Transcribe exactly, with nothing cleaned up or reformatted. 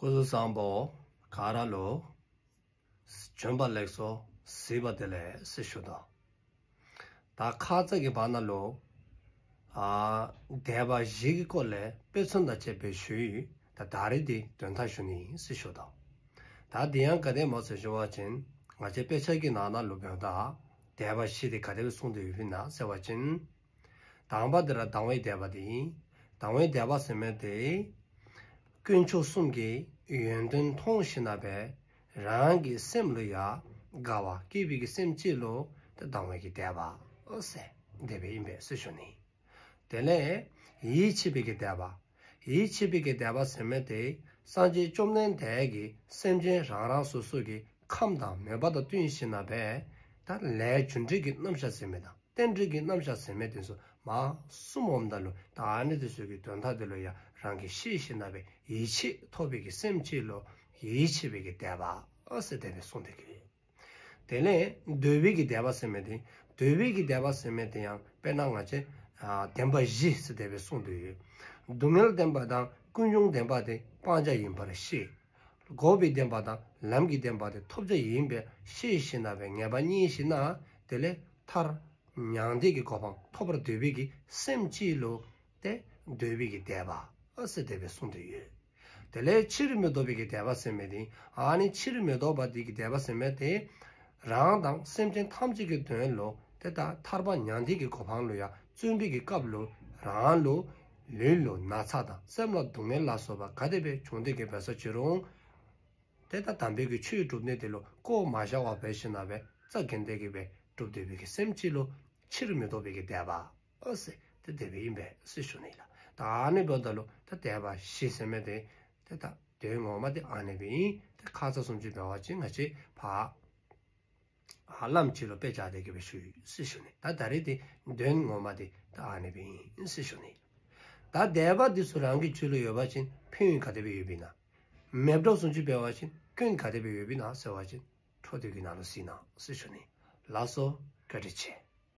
སྐུ་གཟུགས་བཟང་པོ། ག་ར་ལུ་བྱོན་པ་ལེགས་སོ། གཟིགས་པ་བདེ་ལེགས་ཟེར་ཞུ་དོ། ད་ཁ་ཙ་གི་བར་ན་ལུ་ཨ་དད་པ་བཞི་གི་སྐོར་ལས་དཔེ་མཚོན་དང་བཅས་པའི་ཞུ་ཡི། ད་ད་རེས་འདི་དོན་དག་ཞུ་ནི་ཟེར་ཞུ་དོ། ད་འདི་ཡང་ག་དེ་སྨོ་ཟེར་ཞུ་བ་ཅིན་ང་བཅས་དཔེ་ཆ་གི་ནང་ན་ལུ་འབདཝ་ད་དད་པ་བཞི་འདི་ག་དེ་སྦེ་གསུངས་ཏེ་ཡོདཔ་ཨིན་ན་ཟེར་བ་ཅིན། དང་པ་འདི་ར་དང་བའི་དད་པ་འདི་ཨིན། དང་བའི་དད་པ་ཟེར་མི་འདི་དཀོན་མཆོག་གསུམ་གྱི་ཡོན་ཏན་མཐོང་ཞིནམ་ལས་རང་གི་སེམས་ལུ་ཡང་དགའ་བ་སྐྱེས་པའི་གི་སེམས་ཅིག་ལུ་ཏེ་དང་བའི་གི་དད་པ་ཨོ་ཟེར་དེ་སྦེ་ཨིན་པས་ཟེར་ཞུ་ནི། དེ་ལས་ཡིད་ཆེས་པའི་གི་དད་པ། ཡིད་ཆེས་པའི་གི་དད་པ་ཟེར་མི་འདི་སངས་རྒྱས་བཅོམ་ལྡན་འདས་ཀྱིས་སེམས་ཅན་རང་རང་སོ་སོ་གི་ཁམས་དང་མོས་པ་དང་བསྟུན་ཞིནམ་ལས་ད་ལས་རྒྱུ་འབྲས་ཀྱི་རྣམ་གཞག་ཟེར་མི་དང་རྟེན་འབྲེལ་གྱི་རྣམ་གཞག་ཟེར་མི་དེ་ཚུ་མ་གསུངམ་ད་ལུ་ད་ཨ་ནི་དེ་ཚུ་གི་དོན་དག་དེ་ལུ་ཡང་རང་གིས་ཤེས་ཞིནམ་ལས་ཡིད་ཆེས་ཐོབ་པའི་གི་སེམས་ཅིག་ལུ་ཡིད་ཆེས་པའི་གི་དད་པ་ཨ་ཟེར་དེ་སྦེ་གསུངས་ཏེ་གི། དེ་ལས་འདོད་པའི་གི་དད་པ་ཟེར་མི་དེ། འདོད་པའི་གི་དད་པ་ཟེར་མི་དེ་ཡང་དཔེར་ན་ང་བཅས་ཨ་བདེན་པ་བཞི་ཟེར་དེ་སྦེ་གསུངས་ཏེ་ཡོད། སྡུག་བསྔལ་བདེན་པ་དང་ཀུན་འབྱུང་བདེན་པ་དེ་སྤང་བྱ་ཡིན་པར་ཤེས། འགོག་པའི་བདེན་པ་དང་ལམ་གྱི་བདེན་པ་དེ་ཐོབ་བྱ་ཡིན་པས་ཤེས་ཞིནམ་ལས་ངེས་པ་རྙེད་ཞིནམ་ལས་དེ་ལས་ཐར་མྱང་འདས་ཀྱི་གོ་འཕང་ཐོབ་པར་འདོད་པའི་གི་སེམས་ཅིག་ལུ་ཏེ་འདོད་པའི་གི་དད་པ་ཨ་ཟེར་དེ་སྦེ་གསུངས་ཏེ་ཡོད། དེ་ལས་ཕྱིར་མི་ལྡོག་པའི་གི་དད་པ་ཟེར་མི་དེ། ཨ་ནི་ཕྱིར་མི་ལྡོག་པ་དེ་གི་དད་པ་ཟེར་མི་དེ། རང་དང་སེམས་ཅན་ཐམས་ཅད་ཀྱི་དོན་ལུ་ཏེ་ད་ཐར་པ་མྱང་འདས་ཀྱི་གོ་འཕང་ལུ་ཡང་བརྩོན་པའི་གི་སྐབས་ལུ་རང་ལུ་ལུས་ལུ་ན་ཚ་དང་སེམས་ལ་སྡུག་བསྔལ་ལ་སོགས་པ་ག་དེ་སྦེ་བྱུང་སྟེ་གི་འབད་སོ་ཅི་རུང་། ཏེ་ད་དམ་པའི་གི་ཆོས་སྒྲུབ་ནི་དེ་ལུ་བཀོ་མ་བཞག་པར་འབད་ཞིནམ་ལས་རྩ་འགེངས་ཏེ་གི་སྦེ་སྒྲུབ་སྡོད་པའི་གི་སེམས་ཅིག་ལུ་ཕྱིར་མི་ལྡོག་པའི་གི་དད་པ་ཨ་ཟེར་ཏེ་དེ་སྦེ་ཨིན་པས་ཟེར་ཞུ་ནི་ལགས། ད་ཨ་ནི་འབདཝ་ད་ལུ་ད་དད་པ་བཞི་ཟེར་མི་དེ་ཏེ་ད་དོན་ངོ་མ་དེ་ཨ་ནི་སྦེ་ཨིན། ཏེ་ཁ་ཙ་བཟུམ་ཅིག་འབད་བ་ཅིན་ང་བཅས་ཕར་ཨ་ལམ་ཅིག་ལུ་དཔེ་བཞག་སྟེ་གི་སྦེ་ཞུ་ཡི་ཟེར་ཞུ་ནི། ད་ད་རེས་དེ་དོན་ངོ་མ་དེ་ད་ཨ་ནི་སྦེ་ཨིན་ཟེར་ཞུ་ནི། ད་དད་པ་འདི་ཚུ་རང་གི་རྒྱུད་ལུ་ཡོད་པ་ཅིན་ཕན་ཡོན་ག་དེ་སྦེ་ཡོདཔ་ཨིན་ན། མེདཔ་བཟུམ་ཅིག་འབད་བ་ཅིན་སྐྱོན་ག་དེ་སྦེ་ཡོདཔ་ཨིན་ན་ཟེར་བ་ཅིན་འཕྲོ་མཐུད་ཀྱི་ནང་ལུ་གཟིགས་གནང་ཟེར་ཞུ་ནི། ལགས་སོ། བཀའ་དྲིན་ཆེ།